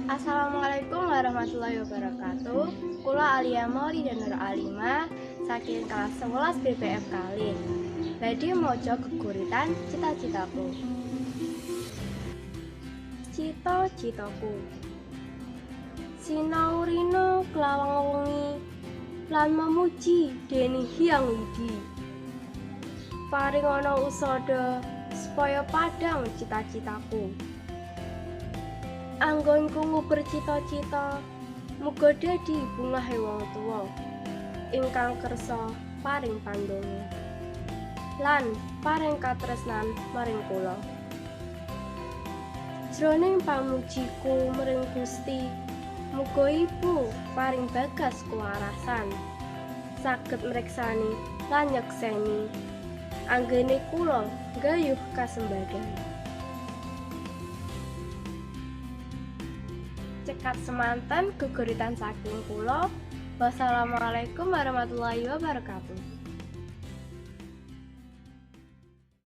Assalamualaikum warahmatullahi wabarakatuh. Kula Alia Mauli dan Nur Alima saking kelas 11 BPF kalih. Badhe maca geguritan cita-citaku. Cita-citaku. Sinau rina klawang wengi lan memuji dene Hyang Widi. Paring ana usada supaya padhang cita-citaku. Anggonku nguber cita-cita, muga dadi bungahe wong tuwa ingkang kersa paring pandonga lan paring katresnan maring kula. Jroning pamujiku maring Gusti, muga Ibu paring bagas kewarasan, saged mriksani lan nyekseni anggene kula nggayuh kasembadan. Cekap semanten geguritan saking kula. Wassalamualaikum warahmatullahi wabarakatuh.